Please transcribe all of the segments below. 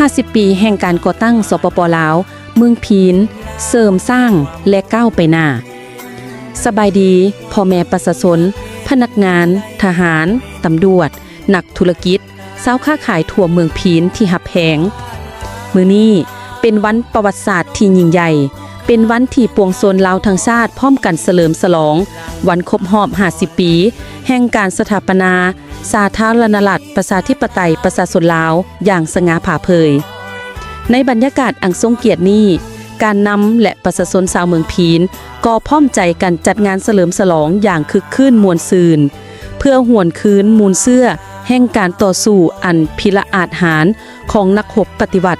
ຫ້າສິບປີແຫ່ງການກໍ່ຕັ້ງ ສປປ ລາວ, ເມືອງພີນເສີມສ້າງ ແລະ ກ້າວໄປໜ້າ. ສະບາຍດີ ພໍ່ແມ່ປະຊາຊົນ, ພະນັກງານ, ທະຫານ, ຕຳຫຼວດ, ນັກທຸລະກິດ, ຊາວຄ້າຂາຍທົ່ວເມືອງພີນທີ່ຮັກແພງ. ມື້ນີ້ເປັນວັນປະຫວັດສາດທີ່ຍິ່ງໃຫຍ່, ເປັນວັນທີ່ປວງຊົນລາວທັງຊາດພ້ອມກັນສະເຫຼີມສະຫຼອງວັນຄົບຮອບຫ້າສິບປີ ແຫ່ງການສະຖາປະນາສາທາລະນະລັດ ປະຊາທິປະໄຕ ປະຊາຊົນລາວຢ່າງສະຫງ່າຜ່າເຜີຍ. ໃນບັນຍາກາດອັນຊົງກຽດນີ້, ການນຳ ແລະ ປະຊາຊົນຊາວເມືອງພີນກໍພ້ອມໃຈກັນຈັດງານສະເຫຼີມສະຫຼອງຢ່າງຄຶກຄື້ນມ່ວນຊື່ນ ເພື່ອຫວນຄືນມູນເຊື້ອແຫ່ງການຕໍ່ສູ້ອັນພິລະອາດຫານຂອງນັກຮົບປະຕິວັດ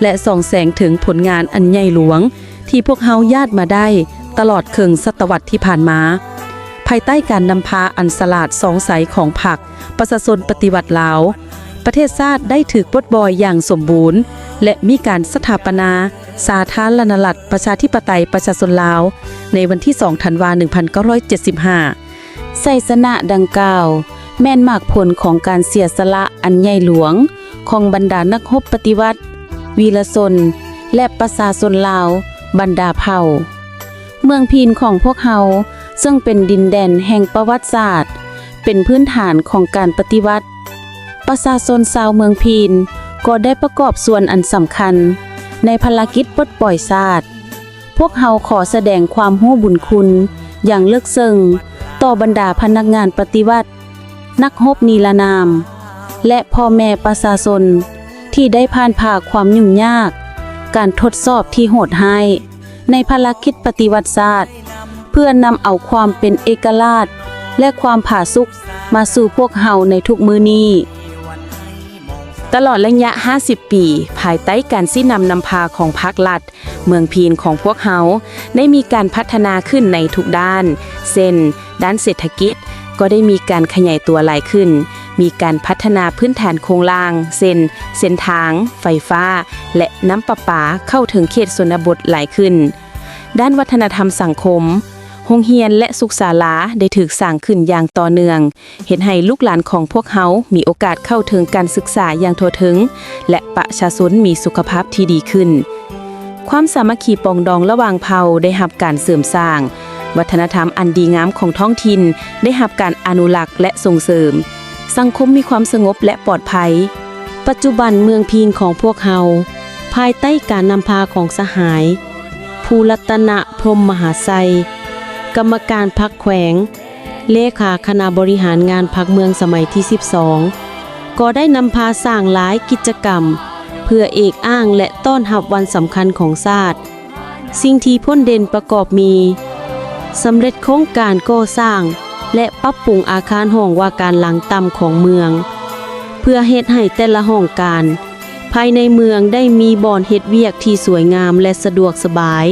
ແລະ ສ່ອງແສງເຖິງຜົນງານອັນໃຫຍ່ຫຼວງ ທີ່ພວກເຮົາຍາດມາໄດ້ຕະຫຼອດເຄິ່ງສະຕະວັດທີ່ຜ່ານມາ. ພາຍໃຕ້ການນຳພາອັນສະຫຼາດຊອງໄຊຂອງພັກປະຊາຊົນປະຕິວັດລາວ, ປະເທດຊາດໄດ້ຖືກປົດປ່ອຍຢ່າງສົມບູນ ແລະ ມີການສະຖາປະນາສາທາລະນະລັດ ປະຊາທິປະໄຕ ປະຊາຊົນລາວ ໃນວັນທີສອງ ທັນວາ ໜຶ່ງພັນເກົ້າຮ້ອຍເຈັດສິບຫ້າ. ໄຊຊະນະດັ່ງກ່າວ ແມ່ນໝາກຜົນຂອງການເສຍສະຫຼະອັນໃຫຍ່ຫຼວງຂອງບັນດານັກຮົບປະຕິວັດ, ວີລະຊົນ ແລະ ປະຊາຊົນລາວບັນດາເຜົ່າ. ເມືອງພີນຂອງພວກເຮົາເຊິ່ງເປັນດິນແດນແຫ່ງປະຫວັດສາດ, ເປັນພື້ນຖານຂອງການປະຕິວັດ. ປະຊາຊົນຊາວເມືອງພີນກໍໄດ້ປະກອບສ່ວນອັນສຳຄັນໃນພາລະກິດປົດປ່ອຍຊາດ. ພວກເຮົາຂໍສະແດງຄວາມຮູ້ບຸນຄຸນຢ່າງເລິກເຊິ່ງຕໍ່ບັນດາພະນັກງານປະຕິວັດ, ນັກຮົບນິລະນາມ ແລະ ພໍ່ແມ່ປະຊາຊົນທີ່ໄດ້ຜ່ານຜ່າຄວາມຫຍຸ້ງຍາກ, ການທົດສອບທີ່ໂຫດຮ້າຍໃນພາລະກິດປະຕິວັດຊາດ, ເພື່ອນຳເອົາຄວາມເປັນເອກະລາດ ແລະ ຄວາມຜາສຸກມາສູ່ພວກເຮົາໃນທຸກມື້ນີ້. ຕະຫຼອດໄລຍະຫ້າສິບປີ, ພາຍໃຕ້ການຊີ້ນຳນຳພາຂອງພັກລັດ, ເມືອງພີນຂອງພວກເຮົາໄດ້ມີການພັດທະນາຂຶ້ນໃນທຸກດ້ານ, ເຊັ່ນ ດ້ານເສດຖະກິດກໍໄດ້ມີການຂະຫຍາຍຕົວຫຼາຍຂຶ້ນ, ມີການພັດທະນາພື້ນຖານໂຄງລ່າງ ເຊັ່ນ ເສັ້ນທາງ, ໄຟຟ້າ ແລະ ນ້ຳປະປາເຂົ້າເຖິງເຂດຊົນນະບົດຫຼາຍຂຶ້ນ. ດ້ານວັດທະນະທຳສັງຄົມ, ໂຮງຮຽນ ແລະ ສຸກສາລາໄດ້ຖືກສ້າງຂຶ້ນຢ່າງຕໍ່ເນື່ອງ, ເຮັດໃຫ້ລູກຫຼານຂອງພວກເຮົາມີໂອກາດເຂົ້າເຖິງການສຶກສາຢ່າງທົ່ວເຖິງ ແລະ ປະຊາຊົນມີສຸຂະພາບທີ່ດີຂຶ້ນ. ຄວາມສາມັກຄີປອງດອງລະຫວ່າງເຜົ່າໄດ້ຮັບການເສີມສ້າງ, ວັດທະນະທຳອັນດີງາມຂອງທ້ອງຖິ່ນໄດ້ຮັບການອະນຸລັກ ແລະ ສົ່ງເສີມ, ສັງຄົມມີຄວາມສະຫງົບ ແລະ ປອດໄພ. ປັດຈຸບັນເມືອງພີນຂອງພວກເຮົາ ພາຍໃຕ້ການນຳພາຂອງສະຫາຍ ພູລັດຕະນະ ພົມມະຫາໄຊ, ກຳມະການພັກແຂວງ, ເລຂາຄະນະບໍລິຫານງານພັກເມືອງສະໄໝທີສິບສອງ ກໍໄດ້ນຳພາສ້າງຫຼາຍກິດຈະກຳ ເພື່ອເອກອ້າງ ແລະ ຕ້ອນຮັບວັນສຳຄັນຂອງຊາດ. ສິ່ງທີ່ພົ້ນເດັ່ນປະກອບມີ ສຳເລັດໂຄງການກໍ່ສ້າງ ແລະ ປັບປຸງອາຄານຫ້ອງວ່າການຫຼັງຕ່ຳຂອງເມືອງ ເພື່ອເຮັດໃຫ້ແຕ່ລະຫ້ອງການພາຍໃນເມືອງໄດ້ມີບ່ອນເຮັດວຽກທີ່ສວຍງາມ ແລະ ສະດວກສະບາຍ.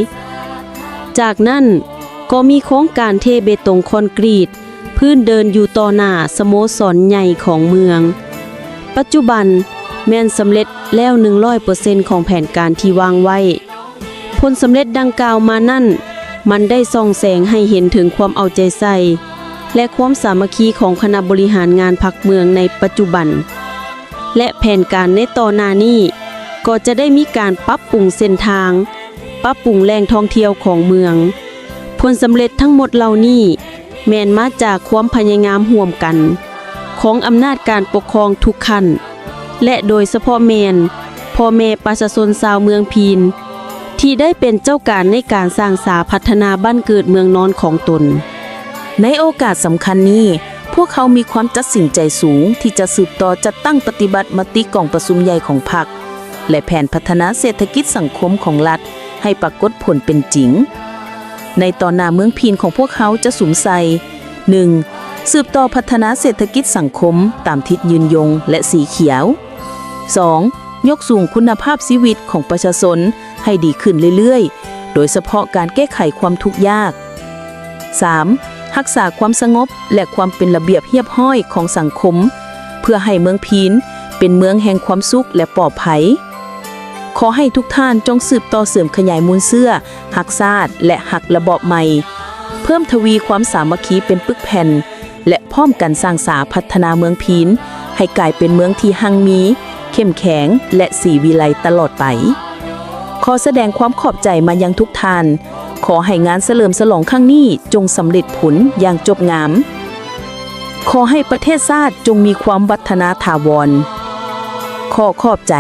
ຈາກນັ້ນກໍມີໂຄງການເທເບຕົງຄອນກຣີດ ພື້ນເດີ່ນຢູ່ຕໍ່ໜ້າສະໂມສອນໃຫຍ່ຂອງເມືອງ. ປັດຈຸບັນແມ່ນສຳເລັດແລ້ວໜຶ່ງຮ້ອຍເປີເຊັນຂອງແຜນການທີ່ວາງໄວ້. ຜົນສຳເລັດດັ່ງກ່າວມານັ້ນ, ມັນໄດ້ສ່ອງແສງໃຫ້ເຫັນເຖິງຄວາມເອົາໃຈໃສ່ ແລະ ຄວາມສາມັກຄີຂອງຄະນະບໍລິຫານງານພັກເມືອງໃນປັດຈຸບັນ ແລະ ແຜນການໃນຕໍ່ໜ້ານີ້ ກໍຈະໄດ້ມີການປັບປຸງເສັ້ນທາງ, ປັບປຸງແຫຼ່ງທ່ອງທ່ຽວຂອງເມືອງ. ຜົນສຳເລັດທັງໝົດເຫຼົ່ານີ້ ແມ່ນມາຈາກຄວາມພະຍາຍາມຮ່ວມກັນຂອງອຳນາດການປົກຄອງທຸກຂັ້ນ ແລະ ໂດຍສະເພາະແມ່ນພໍ່ແມ່ປະຊາຊົນຊາວເມືອງພີນ ທີ່ໄດ້ເປັນເຈົ້າການໃນການສ້າງສາພັດທະນາບ້ານເກີດເມືອງນອນຂອງຕົນ. ໃນໂອກາດສຳຄັນນີ້, ພວກເຮົາມີຄວາມຕັດສິນໃຈສູງທີ່ຈະສືບຕໍ່ຈັດຕັ້ງປະຕິບັດມະຕິກອງປະຊຸມໃຫຍ່ຂອງພັກ ແລະ ແຜນພັດທະນາເສດຖະກິດສັງຄົມຂອງລັດໃຫ້ປາກົດຜົນເປັນຈິງ. ໃນຕໍ່ໜ້າເມືອງພີນຂອງພວກເຮົາຈະສຸມໃສ່ ໜຶ່ງ ສືບຕໍ່ພັດທະນາເສດຖະກິດສັງຄົມຕາມທິດຍືນຍົງ ແລະ ສີຂຽວ. ສອງ ຍົກສູງຄຸນນະພາບຊີວິດຂອງປະຊາຊົນໃຫ້ດີຂຶ້ນເລື້ອຍໆ, ໂດຍສະເພາະການແກ້ໄຂຄວາມທຸກຍາກ. ສາມ ຮັກສາຄວາມສະຫງົບ ແລະ ຄວາມເປັນລະບຽບຮຽບຮ້ອຍຂອງສັງຄົມ, ເພື່ອໃຫ້ເມືອງພີນເປັນເມືອງແຫ່ງຄວາມສຸກ ແລະ ປອດໄພ. ຂໍໃຫ້ທຸກທ່ານຈົ່ງສືບຕໍ່ເສີມຂະຫຍາຍມູນເຊື້ອຮັກຊາດ ແລະ ຮັກລະບອບໃໝ່, ເພີ່ມທະວີຄວາມສາມັກຄີເປັນປຶກແຜ່ນ ແລະ ພ້ອມກັນສ້າງສາພັດທະນາເມືອງພີນໃຫ້ກາຍເປັນເມືອງທີ່ຮັ່ງມີ, ເຂັ້ມແຂງ ແລະ ສີວິໄລຕະຫຼອດໄປ. ຂໍສະແດງຄວາມຂອບໃຈມາຍັງທຸກທ່ານ. ຂໍໃຫ້ງານສະເຫຼີມສະຫຼອງຄັ້ງນີ້ຈົ່ງສຳເລັດຜົນຢ່າງຈົບງາມ. ຂໍໃຫ້ປະເທດຊາດຈົ່ງມີຄວາມວັດທະນາຖາວອນ. ຂໍຂອບໃຈ.